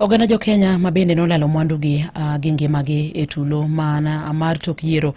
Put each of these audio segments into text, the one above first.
Oganda jo Kenya ma bende nolalo mwandugi gi ngimagi e tulo mana mar tok yiero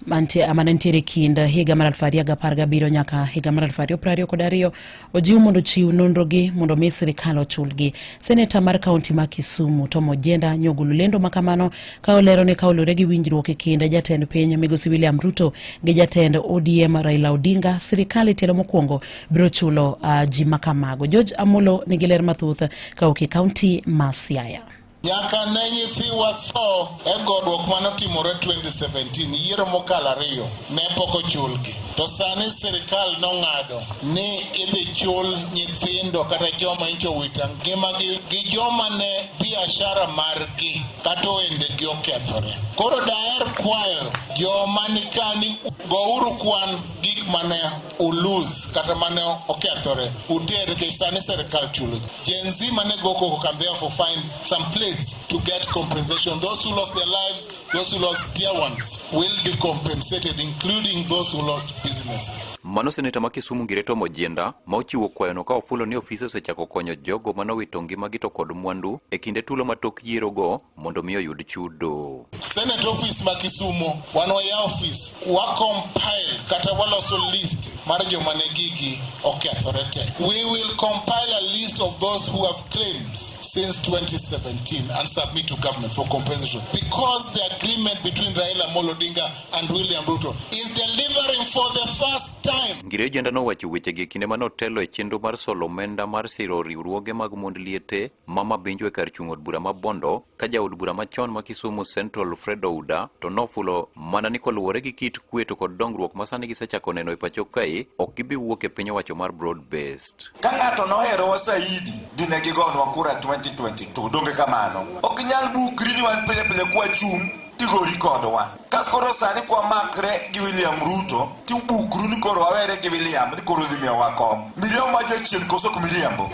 mane nitiere kind higa mar 2017 nyaka higa mar 2022 ojiw mondo ochiw nonrogi mondo mi sirikal ochulgi. Seneta mar kaunti ma Kisumu Tom Ojienda nyogolo lendo ma kamano ka olero ni ka oluwore gi winjruok e kind jatend piny migosi William Ruto gi jatend ODM Raila Odinga, sirikal e tielo mokwongo biro chulo ji ma kamago. George Amolo nigi ler mathoth ka ok e kaunti ma Siaya. Nyaka ne nyithiwa tho e goruok mane otimore 2017, yiero mokalo ariyo ne pok ochulgi. To sani sirikal nong'ado ni idhi chul nyithindo kata joma nyocha owito ngimagi gi joma ne biashara margi kata ohendegi okethore. Koro daher kwayo joma nikani gouru kwan gik mane ulose kata mane okethore uter nikech sani sirikal chulo ji. Gen Z mane go koko can therefore find some place to get compensation. Those who lost their lives, those who lost dear ones will be compensated, including those who lost businesses. Mano seneta ma Kisumu Ngire Tom Ojienda ma ochiwo kwayono ka ofulo ni ofise osechako konyo jogo manowito ngimagi to kod mwandu e kinde tulo ma tok yierogo mondo mi oyud chudo. Senate office ma Kisumu, wan wayawo office, wa compile kata waloso list mar joma ne gigi okethore te. We will compile a list of those who have claims since 2017 and submit to government for compensation because the agreement between Raila Amolo Odinga and William Ruto is delivering for the first time. Ngire Ojienda nowacho wechegi e kinde mane otelo e chenro mar solo omenda mar siro riwruoge mag mond liete ma Mabinju e kar chung' od bura ma Bondo ka jaod bura machon ma Kisumu Central Fred Ouda to nofulo mana ni koluwore gi kit kwe to kod dongruok ma sani gisechako neno e pacho kae ok gibi wuok e piny owacho mar broad based. Ka ng'ato noherowa saidi, dine gigonwa kura 2022, donge kamano? Ok inyal bukri ni wan pile pile kwachung' tigori kodwa. Ka koro sani kwamakre gi William Ruto, tibukru ni koro wawere gi William ni koro odhi miyowa kom. Miriambo ma jachien koso ok miriambo?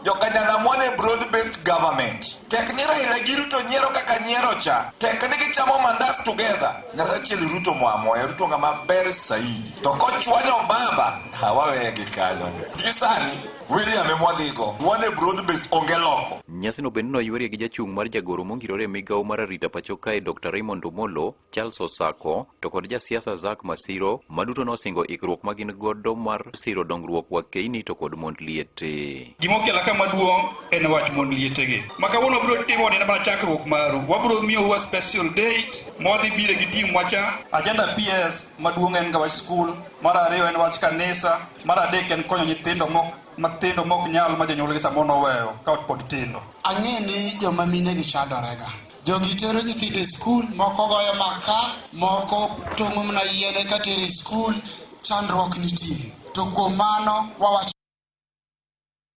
Jokanyanam wan e broad based government. Tek ni Raila gi Ruto nyiero kaka nyiero cha. Tek ni gichamo mandas together. Nyasachiel Ruto moamoya, Ruto ng'ama ber saidi. To kochwanyo baba, ha waweye gi kanyo. Gi sani, William ema wadhigo. Wan e broad based onge loko. Nyasino bende noywerie gi jachung' mar jagoro mongirore e migawo mar arita pacho kae Dr. Raymond Omolo, Charles Osako to kod jasiasa Zack Masiro ma duto nosingo ikruok ma gin godo mar siro dongruok wakeini to kod mond liete. Gima okela ka maduong' en wach mond lietegi. Ma kawuono wabiro timo en mana chakruok maru. Wabiro miyou a special date ma wadhi bire gi team wacha. Agenda PS maduong' en ga wach skul, mar ariyo en wach kanisa, mar adek en konyo nyithindo mok matindo mok nyal ma jonyuolgi samoro noweyo ka pod tindo. Ang'e ni joma minegi chandorega. Jogi tero nyithindo e skul, moko goyo maka, moko tong'o mana yien eka tero e skul, chandruok nitie. To kuom mano wawacho.